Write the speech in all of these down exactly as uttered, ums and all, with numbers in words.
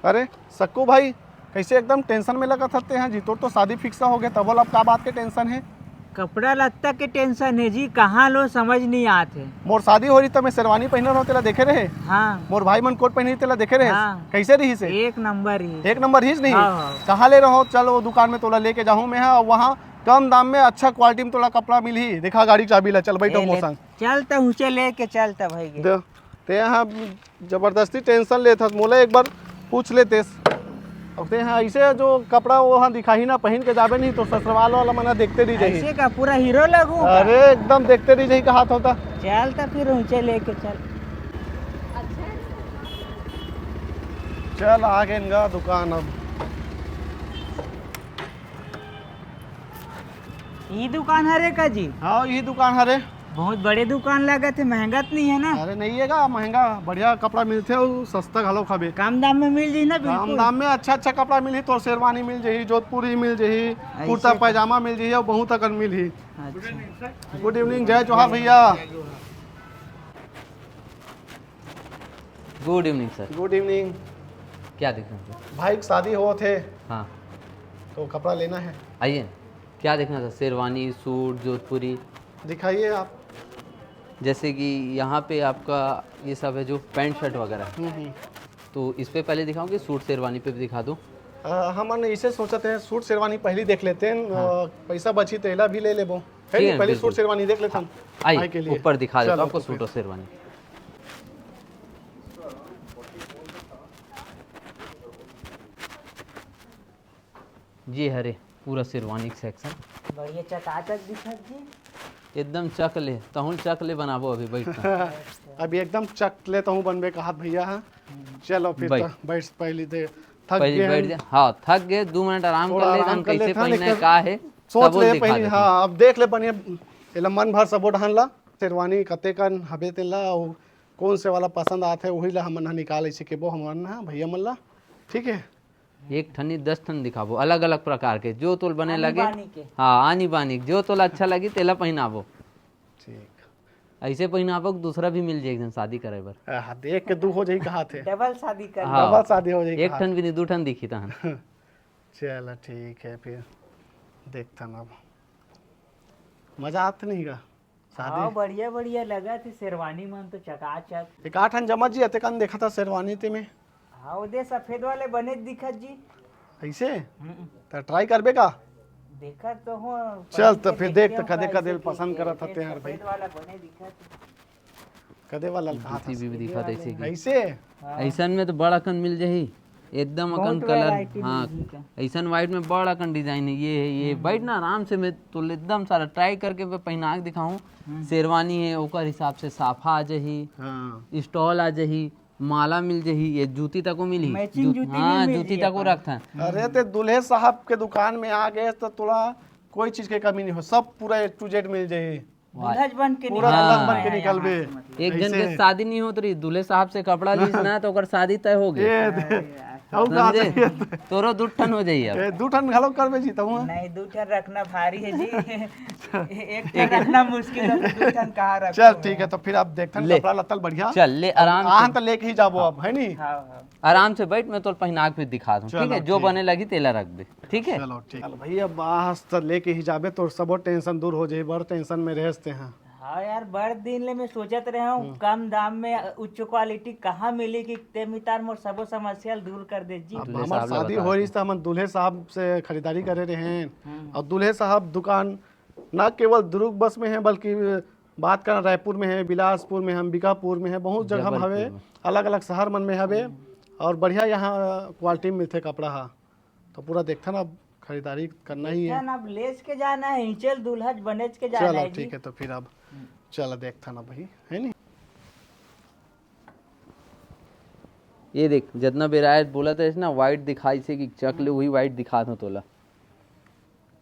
अरे सक्कू भाई, कैसे एकदम टेंशन में लगत हते हैं जी? तोर तो शादी फिक्स हो गए, तब अब का बात के टेंशन है? कपड़ा लत्ता के टेंशन है जी, कहाँ लो समझ नहीं आत है। मोर शादी हो रही त मैं शेरवानी पहने रहो, तेला देखे रहे। हाँ। मोर भाई मन कोट पहने रही, तेला देखे रहे। हाँ। कैसे रही से? एक नंबर ही। एक नंबर ही नहीं। हाँ, हाँ। कहाँ ले रहो? चल वो दुकान में तोला लेके जाहूँ मैं, हाँ, वहाँ कम दाम में अच्छा क्वालिटी में तोला कपड़ा मिलही। देखा गाड़ी चाबी ला, चल बैठो ए, मोर ले, संग। चल त ऊँचे लेके चल त भाई के। दे, ते यहाँ जबरदस्ती टेंशन लेत हस, मोला एक बार पूछ लेतेस। अब ते यहाँ ऐसे जो कपड़ा वो हाँ दिखाही ना, पहन के जाबे नहीं तो ससुराल वाला मना देखते रही जाही। ऐसे का पूरा हीरो लगू का? अरे एकदम देखते रही जाही, कहा होता। चल त फिर ऊँचे लेके चल। चल आ गए इनका दुकान अब। ई दुकान हरे का जी? हाँ, यही दुकान हरे। बहुत बड़े दुकान लगत है, महंगा तो नहीं है ना? अरे नहीं है का महंगा, बढ़िया कपड़ा मिलते हो, सस्ता घलो खाबे। कम दाम में मिल जाही ना? कम बिल्कुल। दाम में अच्छा अच्छा कपड़ा मिलही, तोर शेरवानी मिल जाही, जोधपुरी मिल जाही, कुर्ता का? पैजामा मिल जाही और बहुत अकन मिलही। अच्छा। गुड इवनिंग, जय जोहार भैया। गुड इवनिंग सर। गुड इवनिंग। क्या दिख रहा है? भाई की शादी हो थे हाँ, तो कपड़ा लेना है। आइए। क्या देखना था? शेरवानी, सूट, जोधपुरी? दिखाइए आप। जैसे कि यहाँ पे आपका ये सब है जो पैंट शर्ट वगैरह है, हम्म, हम्म। तो इस पे पहले दिखाऊँ कि सूट शेरवानी पे भी दिखा दूँ? आ, हमन इसे सोचते हैं सूट शेरवानी पहली देख लेते हैं। हाँ। आ, पैसा बची तो एला भी ले लेबो, है ठीक नहीं? है, पहले बिल्कुल। सूट शेरवानी देख लेते हैं। आइए, भाई के लिए। ऊपर दिखा देता चलो, हूँ आपको तो फिर। सूट और शेरवानी। ये हरे पूरा शेरवानी सेक्शन। बढ़िया चकाचक दिखत जी। एकदम चक ले, तहुल चक ले बनाबो अभी बैठ के। अभी एकदम चक ले तहूँ बनबे कहत भैया। हाँ, चलो फिर बैठ। तो बैठ पहली दे। थक पहले गए बैठ हैं। जा। हाँ, थक गए, दो मिनट आराम थोड़ा कर ले, आराम हम कर कैसे लेते हैं, पहनना है, लेकिन का है, सोच सब वो ले दिखा पहली। देते हाँ, हैं। अब देख ले बनिया एला मन भर सबो ढान ला। शेरवानी कते कन हबे तेला, अउ कौन से वाला पसंद आत है, वही ला हमन ह निकाल ऐसे केबो हमन ह भैया मन ला। ठीक है, एक ठनी दस ठन दिखाबो, अलग अलग प्रकार के, जो तोल बने आनी लगे। बानी के। हाँ, आनी बानी, जो तोल अच्छा लगी तेला पहनाबो। ठीक। ऐसे पहनाबो कि दूसरा भी मिल जाए एक जन शादी करे बर। आह, देख के दू हो जाही कहा थे। डबल शादी कर हाँ। डबल शादी हो जाही एक कहा ठन थे। भी नहीं, दू ठन दिखी तहन। चल ठीक है, फिर देखथन अब। मजा आत नहीं का शादी? हाँ, बढ़िया बढ़िया लगा थे शेरवानी मन तो चकाचक। एक आठ ठन जमा जी अते कन देखा था शेरवानी ते में। हाँ, ओदे सफेद वाले बने दिखत जी। ऐसे हम्म, तो ट्राई करबे का? देखत तो हो। चल, तो फिर देख तो कदे कदे पसंद करत हते यार भाई। सफेद वाला बने दिखत। कदे वाला कहा था? जूती भी दिखा थे ऐसे कि। ऐसे? हाँ। ऐसन में तो बड़ अकन मिल जाही, एकदम अकन बहुत कलर। variety हाँ, मिलही का। ऐसन वाइट में बड़ अकन डिजाइन है। ये है, ये बैठ ना आराम से, मैं तो एकदम सारा ट्राई करके मैं पहना के दिखाऊँ। शेरवानी है, ओकर हिसाब से साफा आ जाही, हाँ। स्टॉल आ जाही, माला मिल जाही, ये जूती तको मिलही। Matching जू- जूती भी हाँ, मिल जूती जाही तको अपन। रखथन। अरे ते दूल्हे साहब के दुकान में आ गए तो तोला कोई चीज के कमी नहीं हो, सब पूरा A to Z मिल जाही। दुल्हज बन के पूरा निकल दुल्हन हाँ। बन के आया निकलबे। यहाँ से, मतलब। एक जन ऐसे। के शादी नहीं होत रही, दूल्हे साहब से कपड़ा लीस ना तो ओकर शादी तय हो गए। ये अरे दे। यार। अब कहा समझे? चाहिए? तोरो दू ठन हो जाइए अब। ए, दू ठन घलो करबे जी तहूँ। नहीं, दू ठन रखना भारी है जी। एक ठन रखना मुश्किल है, दू ठन कहाँ रखो? चल ठीक है, तो फिर आप देखथन ले। कपड़ा लत्तल बढ़िया। चल ले आराम आह से, तो लेके ही जाबो अब, है नी? हाँ, हाँ। आराम से बैठ, मैं तोर पहनाक भी दिखा दूँ, चलो, ठीक है? जो ठीक। बने लगी तेला रख दे, ठीक है? चलो ठीक। चल भाई, अब आह तो लेके ही जाबे, तोर सबो टेंशन दूर हो जाही, बड़ टेंशन में रहते हैं। हाँ यार, बड़ दिन ले मैं सोचत रहे हूँ कम दाम में उच्च क्वालिटी कहाँ मिली कि ते मितार मोर सबो समस्या ल दूर कर दे जी। अब दूल्हे हमार साहब ला शादी बता हो रही दे। तो हमन दूल्हे साहब से खरीदारी करे रहे हैं। हम्म। और दूल्हे साहब दुकान ना केवल दुर्ग बस में है, बल्कि बात करना रायपुर में है, बिलासपुर में है, अंबिकापुर में है, बहुत जगह हम हवे, जबलपुर में। अलग अलग शहर मन में हवे। और बढ़िया यहाँ क्वालिटी में मिलते कपड़ा हा। तो पूरा देखथन, अब खरीदारी करना ही है। देखथन, अब लेस के जाना है, हिंचेल दुल्हज बनेच के जाना चलो है जी। ठीक है, तो फिर अब चल देखथन अब भाई, है नी? ये देख, जितना बेर आए बोला था ना, वाइट दिखाई से कि चक ले, वही वाइट दिखा दो तोला।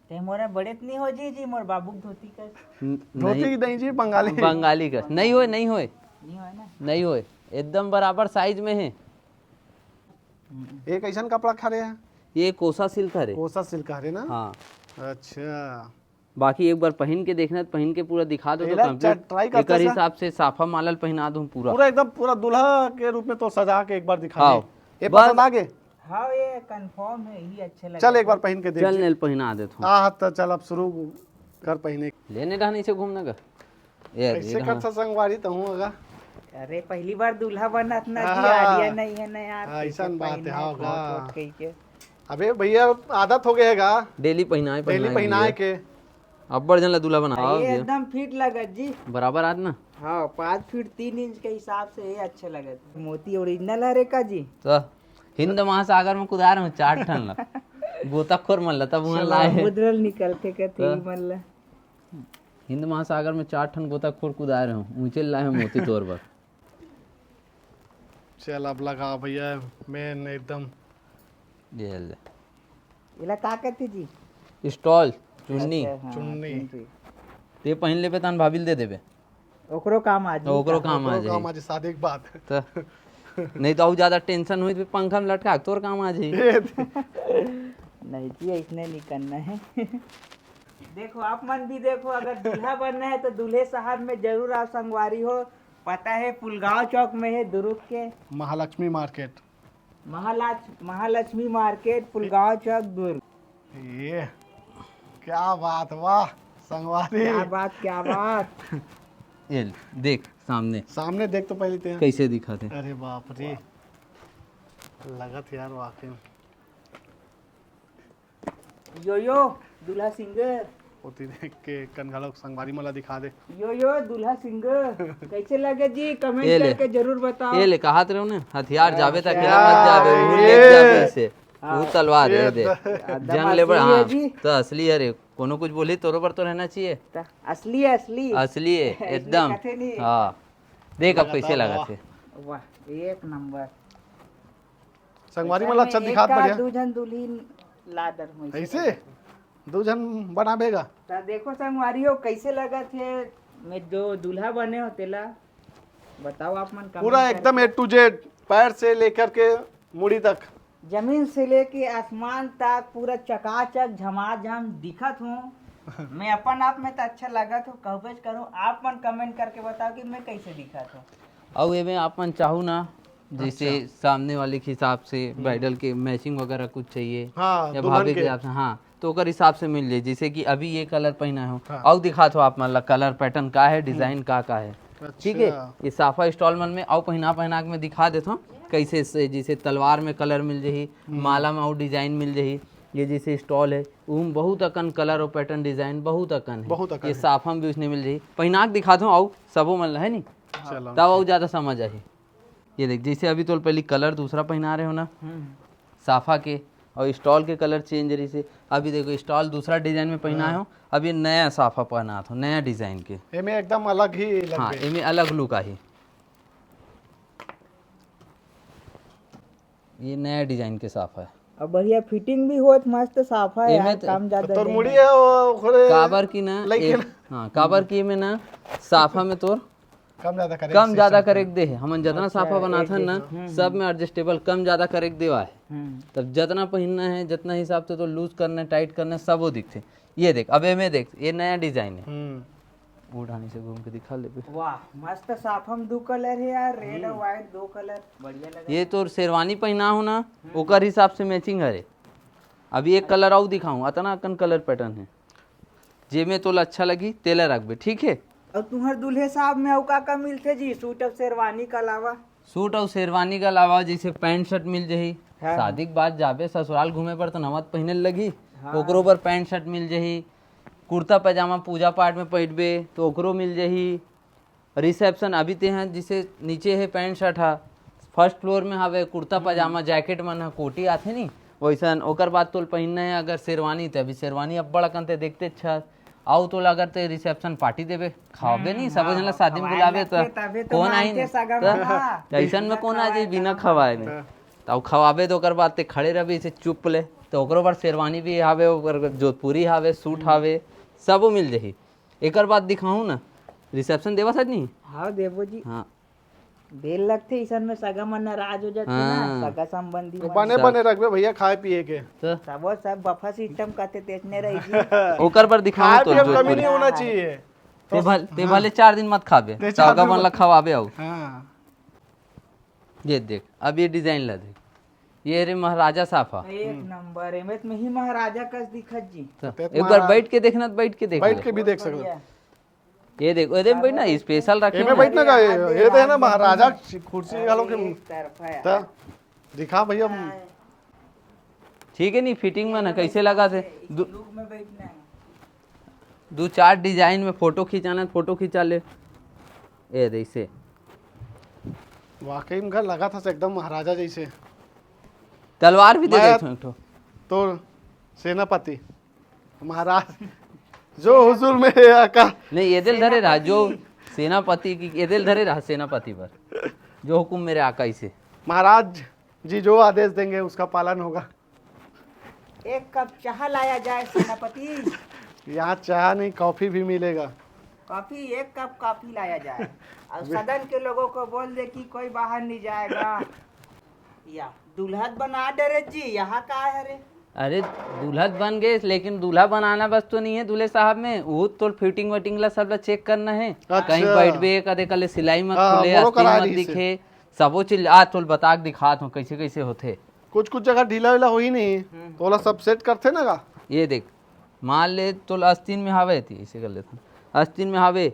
ते मोरे बड़े तो नहीं हो जी, जी मोर बाबू के धोती का। न- धोती नहीं, नहीं जी, बंगाली। बंगाली का नहीं होए, नहीं होए, नहीं हो ना। नहीं होए, एकदम बराबर साइज में है। एक ऐसा कपड़ा खा रहे हैं, ये कोसा सिल्क हरे। कोसा सिल्क हरे ना? हाँ, अच्छा, बाकी एक बार पहन के देखना, पहन के पूरा दिखा दो तो एला complete च-, try करते एकर सर। हिसाब से साफा मालल पहना दूँ पूरा। पूरा एकदम पूरा दूल्हा के रूप में तो सजा के एक बार दिखा हाँ। दे। ये बस। पसंद आ गए? हाँ, ये कंफर्म है, यही अच्छे लगे। चल एक बार पहन के देख। चल नेल पहिना देत हूँ। हाँ, तो चल अब शुरू कर पहने। लेने डहन इसे घूमने का। ये ऐसे कर था संगवारी तहूँ अगा। अरे, पहली बार दूल्हा बनत ना जी, हाँ। आइडिया नहीं है ना यार। हाँ, ऐसन बात है, हाँ, कोट हाँ। वोट कही के। अबे भैया, आदत हो गए है गा। डेली पहिनाए डेली पहिनाए पहिनाए के। के। अब्बड़ जन ला दूल्हा बना ये एकदम फिट लगत जी। बराबर आज ना। हाँ, पाँच फीट तीन इंच के हिसाब से ये अच्छे लगत। मोती ओरिजिनल है रे का जी। तो हिंद महासागर में कुदार हूँ चार ठन ला। गोताखोर मन ला तब उहाँ लाए हे। समुद्र ल निकलते के थी हाँ। मन ला। हिंद महासागर में चार ठन गोताखोर कुदार हूँ, ऊंचे लाए हूँ मोती तोर बर। चल अब लगा भैया, मेन एकदम। ये ले। इला का कहते जी? स्टॉल, चुन्नी। अच्छा, हाँ, चुन्नी। चुन्नी। ते पहिन लेबे तन भाभी ल दे देबे। ओकरो काम आ जी। ओकरो काम आ ओकरो जाई। काम आज शादी के बाद। तो नहीं तो अउ ज्यादा टेंशन होई तो पंखा में लटका तोर काम आ जाई। नहीं जी, इसने नहीं करना है। देखो, आप मन भी देखो, अगर दूल्हा बनना है तो दूल्हे साहब में जरूर आओ संगवारी हो। पता है, पुलगांव चौक में है दुर्ग के। महालक्ष्मी मार्केट। महालक्ष महालक्ष्मी मार्केट, पुलगांव चौक, दुर्ग। ये क्या बात, वाह संगवारी। क्या बात, क्या बात। ये ले, देख सामने सामने देख तो पहले ते। कैसे दिखत हे। अरे बाप रे, लगत यार वाकई में। यो यो दूल्हा सिंगर। ओती देख के कन घलो संगवारी मन ला दिखा दे। यो यो दूल्हा सिंगर, कैसे लगे जी? कमेंट ये ले। करके जरूर बताओ। ये ले, कहात रहे ना, हथियार जाबे त अच्छा। अकेला मत जाबे, वो ये ले जाबे इसे। हाँ। वो तलवार ये है, देख। एकदम जंग लेबर, असली है हाँ। जी। तो असली है रे, कोनो कुछ बोली तोरो बर तो रहना चाहिए। त असली है, असली। असली है इसमें एकदम। कथे नहीं। हाँ, देख अब लगा कैसे था, लगा वाह। थे। वाह, एक नंबर। संगवारी मन ला अच्छा एक दिखात का बढ़िया। दू झन दुल्हिन ला दर में ऐसे दू झन बनाबे गा। त देखो संगवारी हो, कैसे लगत हे मैं जो दूल्हा बने हो तेला बताओ आप मन comment पूरा करके। एकदम ए टू जेड, पैर से लेकर के मुड़ी तक। जमीन से लेके आसमान तक पूरा चकाचक झमाझम दिखत हूँ। मैं अपन आप में तो अच्छा लगत हूँ, कहबेच करूँ, आप मन कमेंट करके बताओ कि मैं कैसे दिखत हूँ। अउ एमे आप मन चाहू ना, जैसे सामने वाले के हिसाब से ब्राइडल के मैचिंग वगैरह कुछ चाहिए हाँ, या दुल्हन भाभी के के। हिसाब से, हाँ, तो ओकर हिसाब से मिल जाए। जैसे कि अभी ये कलर पहना हो, हाँ। अउ दिखात हो आप मन ला कलर पैटर्न का है, डिजाइन का का है, ठीक है। अच्छा। ये साफा स्टॉल मन में अउ पहिना पहिना के मैं दिखा देत हूँ कैसे से, जैसे तलवार में कलर मिल जाही, माला में अउ डिजाइन मिल जाही। ये जैसे स्टॉल है, उम बहुत अकन कलर और पैटर्न डिजाइन बहुत अकन है। बहुत अकन ये है। साफा में भी उसने मिल जाही, पहिना के दिखात हूँ अउ सबो मन ला, है नी? चलो। तब अउ ज्यादा समझ आही। ये देख, जैसे अभी तोल पहली कलर दूसरा पहिना रहे हो ना, साफा के, और स्टॉल के कलर चेंज रही से। अभी देखो, स्टॉल दूसरा डिजाइन में पहिना हो, अब ये नया साफा पहना था, नया डिजाइन के। एमे एकदम अलग ही हाँ, लगबे। एमे अलग लुक आही। ये नया डिजाइन के साफा है। अब बढ़िया फिटिंग भी होत, मस्त साफा है एमे यार, त- काम ज्यादा तोर नहीं मुड़ी है। है वो ओकरे काबर की ना, लइके ए- ना। हाँ, काबर की में ना, साफा में तोर कम ज्यादा करे कम से ज्यादा समझ। करे के दे है। हमन जितना अच्छा, साफा एक बनाथन ना, जैसे, हम्म, सब में एडजस्टेबल कम ज्यादा करे के देवा है। हम्म। तब जितना पहिनना है, जितना हिसाब से तो लूज करना है, टाइट करना है, सब वो दिखते। ये देख, अब एमे देख, ये नया डिजाइन है। हम्म। वो ढानी से घूम के दिखा लेबे। वाह, मस्त साफा में दो कलर है यार, रेड और व्हाइट, दो कलर बढ़िया लगा। ये तोर शेरवानी पहिना हो ना, ओकर हिसाब से मैचिंग हरे। अभी एक कलर अउ दिखाऊं, अतना अकन कलर पैटर्न है, जेमे तोला अच्छा लगी तेला रखबे, ठीक है। और तुम्हार दूल्हे साहब में अउ का का मिलथे जी, सूट और शेरवानी के अलावा? सूट और शेरवानी के अलावा जैसे पैंट शर्ट मिल जाही, हाँ। शादी के बाद जाबे ससुराल घूमे बर तो नवा त पहिने ल लगही, हाँ। ओकरो बर पैंट शर्ट मिल जाही। कुर्ता पैजामा पूजा पाठ में पहिरबे तो ओकरो मिल जाही। रिसेप्शन अभी ते हैं, जिसे नीचे है पैंट शर्ट हा, फर्स्ट फ्लोर में हवे कुर्ता पैजामा, जैकेट मन हा, कोटी आथे नी वैसन। ओकर बाद तोल पहिनना है अगर शेरवानी, ते अभी शेरवानी अब्बड़ अकन ते देखते अच्छा। अउ तोला अगर ते रिसेप्शन पार्टी देबे, खाबे नी, सब झन ला शादी में बुलाबे त तबे तो कौन आई मानथे नी? सगा त मन हा। त अइसन में कौन आ जाई बिना खवाए में? त अउ खवाबे तो ओकर बाद ते खड़े रहबे इसे चुप ले, तो ओकरो बर शेरवानी भी हावे, ओकर जोधपुरी हावे, सूट हावे, सबो मिल जाही। एकर बाद दिखाऊं ना, रिसेप्शन देवा सच नहीं? हाँ देबो जी। हाँ। बेल लगथे, इसन में सगा मन नाराज हो जाथे ना, हाँ। सगा संबंधी तो मन। बने सब। बने रखबे भैया, खाए पिए के। तो तबो सब बफा सिस्टम करते तेचने रही जी। ओकर बर दिखाऊं खाए तो पिए में कमी जोधपुरी। नहीं होना चाहिए। ते भल ते भले चार दिन मत खाबे, ते तो चार अगा दिन मन मत- ला खवाबे अउ। हाँ। ये देख, अब ये डिजाइन ला देख, ये रे महाराजा साफा। एक नंबर, एमे तो ही महाराजा कस दिखत जी। तो एक बार बैठ के देखना, तो बैठ के देख बैठ ले। के भी देख सकते हो। बढ़िया। ये देखो, अरे भाई ना, स्पेशल रखे एमे हैं। बैठना का ये, ये तो है ना महाराजा कुर्सी वालों के। एक तरफा है। तो दिखा भैया। ठीक है, नहीं फिटिंग में ना कैसे लगा थे। दू, लुक में बैठना है। दो चार डिजाइन में फोटो खिंचाना है, फोटो खिंचा ले। ये जैसे वाकई में घर लगा था एकदम महाराजा जैसे। तलवार भी दे मैं- देते हैं एक ठो। तो सेनापति महाराज जो हुजूर में आका। नहीं, ये दिल धरे रहा जो सेनापति की, ये दिल धरे रहा सेनापति पर, जो हुकुम मेरे आका इसे। महाराज जी जो आदेश देंगे उसका पालन होगा। एक कप चाह लाया जाए सेनापति। यहाँ चाह नहीं, कॉफी भी मिलेगा। कॉफी, एक कप कॉफी लाया जाए और सदन के लोगों को बोल दे कि कोई बाहर नहीं जाएगा। या दुल्हन बना डरे जी, यहाँ का है रे? अरे, दूल्हा तो बन गए, लेकिन दूल्हा बनाना बस तो नहीं है दूल्हे साहब में, वो तो फिटिंग वटिंग ला सब ला चेक करना है। अच्छा। कहीं बैठबे, कदे कले सिलाई मत हाँ, खुले, मोरो आस्तीन करा मत रही से। दिखे, सबो चीज आ तोल बता के दिखात हूँ कैसे कैसे होथे। कुछ कुछ जगह ढीला वीला हो ही नहीं, तो ओला सब सेट करते ना का। ये देख, मान ले तोल आस्तीन में हावे थी, इसे कर लेता हूँ। आस्तीन में हावे,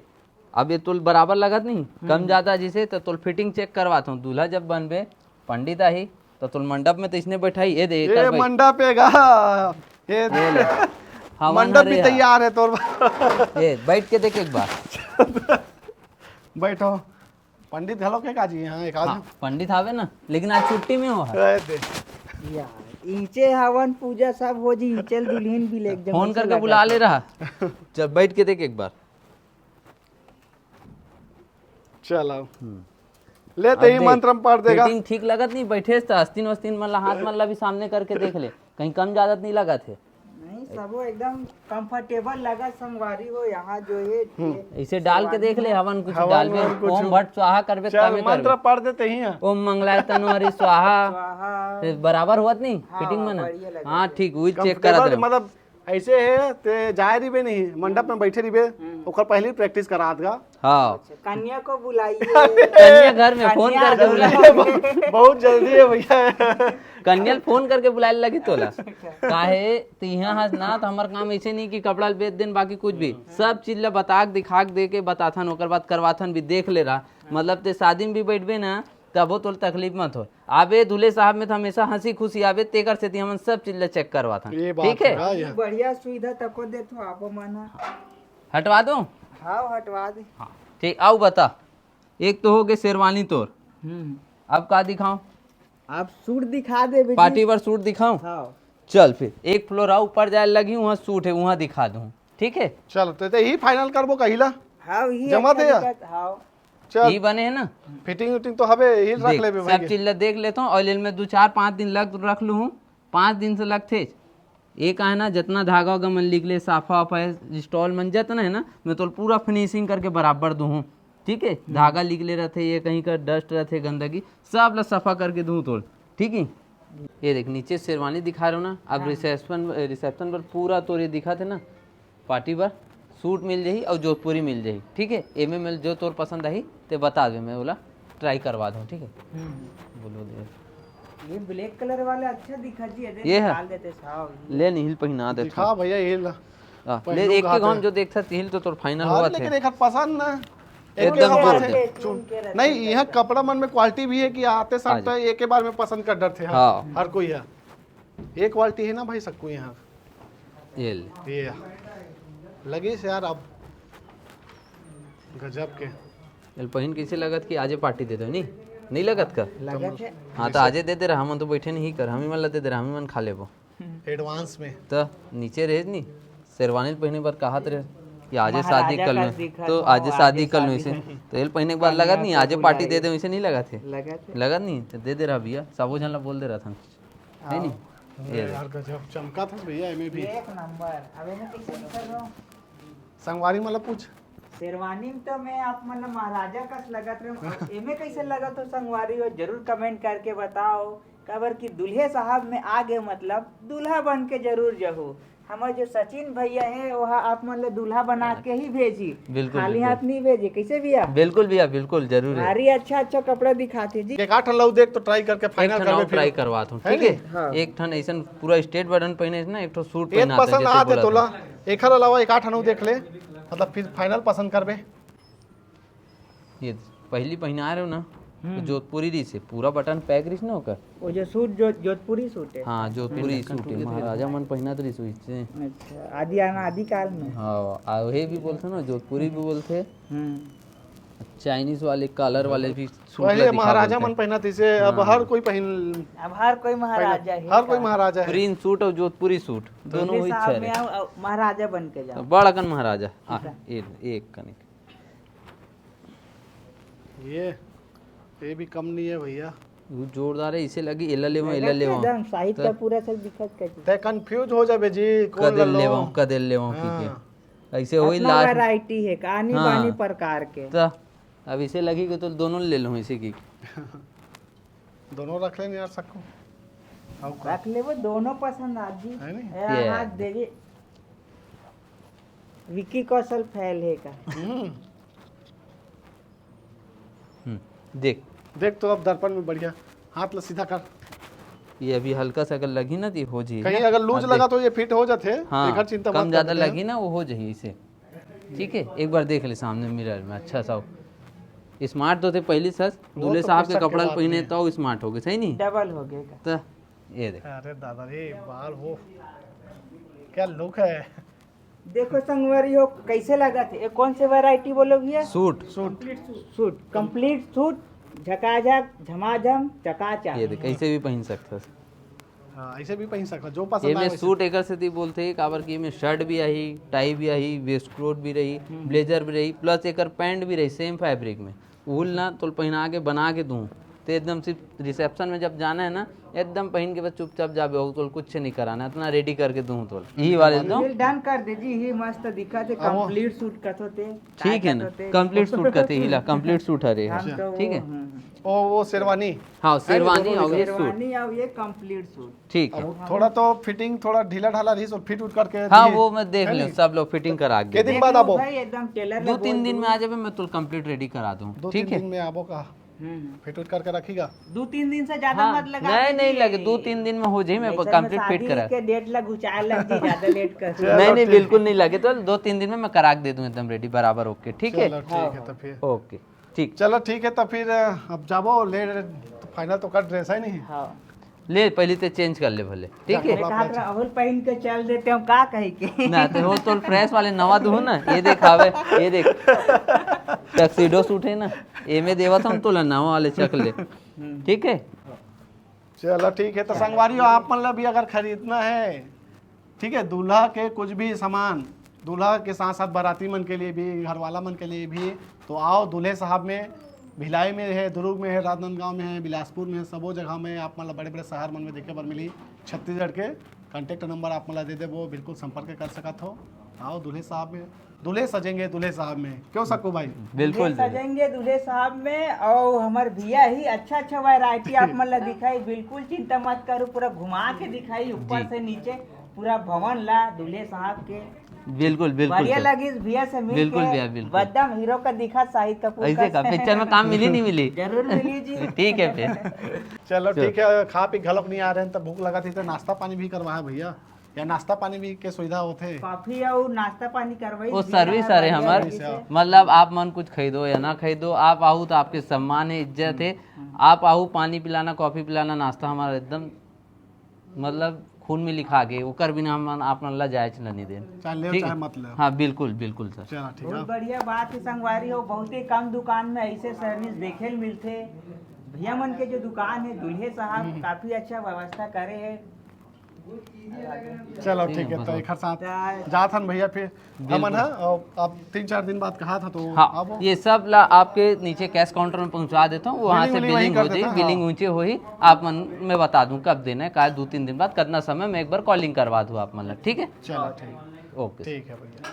अब ये तोल बराबर लगत नहीं, कम ज्यादा जैसे, तो तोल फिटिंग चेक करवात हूँ। दूल्हा जब बनबे, पंडित आही, तो तोल मंडप में तो इसने बैठाई। ये दे, ये एकर बैठ। मंडप एगा। ये ये ले। हवन मंडप हरे भी हा। तैयार है तोर। ये बैठ के देख एक बार। बैठो। पंडित घलो के काजी यहाँ एक आदमी। हाँ, पंडित आवे ना, लेकिन आज छुट्टी में हो है। रहे दे। या ईचे हवन पूजा सब हो जी, ईचे दुल्हन भी ले एकदम फोन ऐसे करके लगा बुला के। ले रहा। जब बैठ के देख एक बार। चल आओ। ले ते ही अब देख, मंत्र में पढ़ देगा। फिटिंग ठीक लगत नहीं, बैठे तो आस्तीन वस्तीन मन ला, हाथ मन ला भी सामने करके देख ले, कहीं कम ज्यादा तो नहीं लगत है। नहीं, सबो एकदम कंफर्टेबल लगा संगवारी हो। यहाँ जो है ये इसे डाल के देख ले, हवन कुछ हवन डालबे, ववन कुछ। ओम भट स्वाहा करबे चल तबे मंत्र करबे। पढ़ देते ही हैं। ओम मंगलाय तनोहरी स्वाहा। स्वाहा। ते बराबर होत नहीं हाँ, फिटिंग में ना। बढ़िया लगे। हाँ, ठीक, वही चेक कंफर्टेबल, करत रहे। मतलब ऐसे है ते जाए रिबे नहीं, मंडप में बैठे रिबे, ओकर पहले ही प्रैक्टिस करात गा। हाँ, कन्या को बुलाइए। कन्या घर में फोन कन्या करके घर बुला। में। बहुत जल्दी है भैया। कन्या ल फोन करके बुलाए लगी तोला। काहे, तिहा हस ना, तो हमार काम ऐसे नहीं कि कपड़ा ल बेच देन, बाकी कुछ भी, सब चीज ला बता के, दिखा के, दे के बताथन, ओकर बाद करवाथन भी, देख ले रहा। मतलब ते शादी में भी बैठबे ना, तबो तोल तकलीफ मत हो। आबे दूल्हे साहब में तो हमेशा हंसी खुशी आबे, तेकर सेती हमन सब चीज ला चेक करवाथन। ये बात ठीक है? है, हाँ, ये। बढ़िया सुविधा तको देथो आपो मन ह। हटवा दो। हाँ, हटवा दे। ठीक, आओ बता, एक तो हो गए शेरवानी तोर, हम्म। अब का दिखाओ? आप सूट दिखा दे बेटी। पार्टी बर सूट दिखाओ। हाँ। चल फिर एक फ्लोर आओ, ऊपर जाए लगी, वहाँ सूट है, वहाँ दिखा दूँ। ठीक है, चल ते, ते ही फाइनल करबो कहिला। हाँ, ये जमा अच्छा दे या? दिखत, हाँ। चल ये बने है ना। फिटिंग उटिंग तो हबे, ही रख देख, लेबे सब भाई। चीज ला देख लेता हूँ, और इनमें दो चार पाँच दिन लग रख लूँ, पाँच दिन से लगथे। ये का है ना, जितना धागा वागा मन लिख ले, साफा वाफा है, स्टॉल मन जितना है ना, मैं तोल पूरा फिनिशिंग करके बराबर दूँ। ठीक है, धागा लिख ले रहते, ये कहीं का डस्ट रहते, गंदगी, सब ला सफा करके दूँ तोल। ठीक है, ये देख, नीचे शेरवानी दिखा रहे हो ना, अब रिसेप्शन, रिसेप्शन पर पूरा तोर ये दिखा थे ना, पार्टी बर सूट मिल जाही और जोधपुरी मिल जाही। ठीक है, एमे में जो तोर पसंद आही ते बता दे, मैं ओला ट्राई करवा दूँ। ठीक है, बोलो दे। ये ब्लैक कलर वाला अच्छा दिखा जी, अरे ये है? निकाल देते साहब। ले नहीं, हिल पहिना देता दिखा भैया, ये ला। हाँ, पहलू ले एक घात के हम है। जो देखता तिहिल तो तोर फाइनल हाँ, हुआ लेकिन थे। एक पसंद ना। एकदम एक बात good। है। चुन के रख नहीं, देते यहाँ हैं। कपड़ा मन में क्वालिटी भी है कि आते साथ हाँ जी। तो एक ही बार में पसंद कर डरते हैं। हाँ। हर कोई है। ये क्वालिटी है ना भाई, सबको यहाँ। ये ले। ये लगी से यार अब गजब के। ये पहिन कैसे लगत कि आजे पार्टी दे दो, नहीं? नहीं लगत का? लगत है। हाँ, तो आजे दे दे रहा, हम तो बैठे नहीं कर, हम ही मन ला दे दे रहा, हम ही मन खा लेबो। एडवांस में। तो नीचे रहे नहीं, शेरवानी पहने बर कहत रहे कि आजे शादी महाराजा कर का लो, दिखत तो हो, आजे शादी आजे कर लो शादी इसे। कर लो। तो ये पहिने के बाद लगत नहीं, आजे पार्टी दे दे, इसे नहीं लगत है। लगत है। लगत नहीं, तो दे दे रहा भैया, सबो झन ला बोल दे रहा था। है नहीं? ये यार गजब चमका था भैया, एमे भी। एक नंबर। अब एमे कैसे निकल रहा हूँ? संगवारी मतलब पूछ। शेरवानी में तो मैं आप मतलब महाराजा कस लगत रहे हूँ। अब एमे कैसे लगत हो संगवारी हो, जरूर कमेंट करके बताओ। काबर कि दूल्हे साहब में आगे मतलब दूल्हा बन के जरूर जहू। हमर जो सचिन भैया हे, वो ह आप मन ला दूल्हा बना के ही भेजी, बिल्कुल, खाली बिल्कुल। हाथ नहीं भेजे। कैसे भैया? बिल्कुल भैया, बिल्कुल, जरूर है। भारी अच्छा अच्छा कपड़ा दिखाथे जी। एक आठ ठन ला देख तो ट्राई करके एक फाइनल ठन करबे और फिर। ट्राई करवात हूँ, है ठीक है? नहीं? हाँ। एक ठन ऐसा पूरा स्ट्रेट बटन पहने ना, एक ठो सूट एक पहनाते, पसंद जैसे आते बोला तोला, था। एखर अलावा एक आठ ठन अउ देख ले, मतलब फिर फाइनल पसंद करबे। ये पहली पहिना रहे हो ना, तो हम्म। जोधपुरी रहिस हे, पूरा बटन पैक रहिस ना ओकर। वो जो सूट, जो जोधपुरी सूट है। हाँ, जोधपुरी सूट है, महाराजा मन पहिनत रहिस हे। अच्छा, आदि अनादि काल में। हाँ, आ, वही भी बोलते ना, जोधपुरी भी बोलते, हम्म। चाइनीज वाले कॉलर वाले भी सूट पहले ला दिखा महाराजा बोलते। मन पहिनत रहिस हे, अब हाँ। हर कोई पहिन, अब हर कोई महाराजा है हर कोई का? महाराजा है। प्रिंस सूट और जोधपुरी सूट दोनों दूल्हे ही साहब छे में रहे। आओ, आओ, महाराजा बन के जाओ। बड़ अकन महाराजा। हाँ, ये एक कनिक। ये ये भी कम नहीं है भैया। वो जोरदार है, इसे लगी एला लेवा, एला लगा लेवा। एकदम साहित्य तो- पूरा सब दिखत कर जी। ते कंफ्यूज हो जाबे जी, कौन कदेल ला लो? लेवा, कदेल लेवा की हाँ। के। ऐसे वही इतना लास्ट। वैरायटी है, कहानी हाँ। बानी प्रकार के। तो अब इसे लगी कि तो दोनों ले लो इसे की। दोनों रख लेने यार सबको। आओ का? रख लेबो, दोनों पसंद आ जी। है नहीं? ए, ये हाथ है। देवी। विक्की कौशल फैल है का? हम्म। हम्म, देख, देख तो अब दर्पण में बढ़िया हाथ ला सीधा कर। ये अभी हल्का सा अगर लगी ना तो ये हो जाएगी। कहीं अगर लूज अब लगा देख, तो ये फिट हो जाते। हाँ, एकर चिंता कम मत ज्यादा करते हैं। लगी ना, वो हो जाही इसे। ठीक है, एक बार देख ले सामने मिरर में, अच्छा सा हो। स्मार्ट तो थे पहली सच, वो दूल्हे तो साहब कुछ के शक के कपड़ा बात पहने नहीं है। तो स्मार्ट हो गए, सही नहीं? डबल हो गए का? तो ये देख, अरे दादा रे, बाल हो, क्या लुक है। देखो संगवारी हो, कैसे लगा थे? ये कौन से वैरायटी बोलो भैया? Suit. Suit. Suit, complete suit, झकाझक, झमाझम, चकाचक। ये देख, कैसे भी पहन सकता है। हाँ, ऐसे भी पहन सकता, जो पसंद ये आए में वैसे। सूट एकर सेती बोलते हैं, काबर कि ये में शर्ट भी आही, टाई भी आही, वेस्ट कोट भी रही, ब्लेजर भी रही, प्लस एकर पैंट भी रही, सेम फैब्रिक में। वूल ना तो पहना के बना के दूँ, तो एकदम सिर्फ रिसेप्शन में जब जाना है ना, एकदम पहन के बस चुपचाप जाबे हो, तो कुछ नहीं कराना, इतना रेडी करके दूँ तो। यही वाले दो। डन कर दे जी, ही मस्त दिखा थे, अब वो- कंप्लीट सूट कथो थे। ठीक है ना, कंप्लीट सूट कथे हिला, कंप्लीट सूट हरे। हम तो ठीक है। हम्म, हम्म। ओ, वो शेरवानी। हाँ, शेरवानी और ये सूट। शेरवानी और ये कंप्लीट सूट। ठीक है। अब थोड़ा तो फिटिंग थोड़ा ढीला ढाला रही, और फिट उट करके हाँ, दिए। वो मैं देख है लियो, नहीं? सब लोग फिटिंग करा के के दिन दे। बाद आबो? भाई एकदम टेलर दो तीन दिन में आ जाबे, मैं तो कंप्लीट रेडी करा दूँ। दो ठीक तीन है। दिन में आबो का? हम्म। फिट उट करके रखीगा। दो तीन दिन से ज्यादा हाँ, मत लगा नहीं, नहीं दीजिए। लगे, दो तीन दिन में हो जाए, मैं नहीं, सर, कंप्लीट मैं फिट शादी करा। के डेट ला घुचाए लग जी, ज्यादा लेट कर। चलो, नहीं, नहीं, ठीक। बिल्कुल नहीं लगे, तो दो तीन दिन में मैं करा के दे दूँ एकदम रेडी, बराबर ओके, ठीक है? चलो, ठीक है, तो फिर ओके, ठीक। चलो, ठीक है, तो फिर अब जाबो ले, फाइनल तो कर ड्रेस है नहीं। हाँ। ले, पहले ते चेंज कर ले भले, ठीक है? कपड़ा कहा अपना राहुल पहन के चल देते हम, का कहे के? ना, तो वो तो फ्रेश वाले नवा दूँ ना, ये देख आवे, ये देख, टक्सीडो सूट है ना, ये में देवा था हम तो नवा वाले चक ले, ठीक है? चलो, ठीक है, तो संगवारी हो, आप मन ला भी अगर खरीदना है, ठीक है, दूल्हा के कुछ भी सामान, दूल्हा के साथ साथ बाराती मन के लिए भी, घर वाला मन के लिए भी, तो आओ दूल्हे साहब में। भिलाई में है, दुर्ग में है, राजनांदगांव में है, बिलासपुर में है, सबो जगह में आप मन ला बड़े बड़े शहर मन में देखे बर मिली। छत्तीसगढ़ के कॉन्टैक्ट नंबर आप मन ला दे देबो, बिल्कुल संपर्क कर सकत हो। आओ दूल्हे साहब में, दूल्हे सजेंगे दूल्हे साहब में, क्यों सक्कू भाई? बिल्कुल। दूल्हे सजेंगे दूल्हे साहब में, और हमार भैया ही अच्छा अच्छा वैरायटी आप मन ला दिखाई, बिल्कुल चिंता मत करो, पूरा घुमा के दिखाई ऊपर जी। से नीचे, पूरा भवन ला दूल्हे साहब के। बिल्कुल, बिल्कुल बढ़िया सर। लगी भैया से मिल बिल्कुल के, भैया, बिल्कुल। एकदम हीरो का दिखा शाहिद कपूर ऐसे का पिक्चर में काम मिली नहीं मिली? जरूर मिली जी। ठीक है फिर। चलो, चलो। ठीक है, खा पी घलोक नहीं आ रहे हैं, तो भूख लगा थी, तो नाश्ता पानी भी करवाया भैया, या नाश्ता पानी भी के सुविधा होथे? कॉफी और नाश्ता पानी करवाई वो भैया सर्विस हरे बढ़िया हमार, लगी से। मतलब आप मन कुछ खरीदो या ना खरीदो, आप आओ तो आपके सम्मान है, इज्जत है। आप आओ, पानी पिलाना, कॉफी पिलाना, नाश्ता हमारा एकदम मतलब खून में लिखा के, ओकर बिना हम आप मन ला जायज नहीं देन। चाहे ले ठीक चाहे है? मत ले। हाँ, बिल्कुल, बिल्कुल सर। चलो, ठीक बहुत है। बढ़िया बात है संगवारी हो, बहुत ही कम दुकान में ऐसे सर्विस देखे ल मिलथे। भैया मन के जो दुकान है दूल्हे साहब काफी अच्छा व्यवस्था करे है। चलो, ठीक ठीक है, है, तो बता। एक साथ तो जात हन भैया फिर। बिल्कुल। हमन हा, और अब तीन चार दिन बाद कहा था तो हाँ, अब ये सब ला आपके नीचे कैश काउंटर में पहुंचा देता हूँ, वहाँ बिलिंग से उलिंग वहीं बिलिंग कर हो जाए, देता, बिलिंग हाँ। ऊंचे हो ही, आप मन मैं बता दूँ कब देना है, का दो तीन दिन बाद कितना समय, मैं एक बार कॉलिंग करवा दूँ आप मतलब, ठीक है? चलो, ठीक, ओके। ठीक है भैया।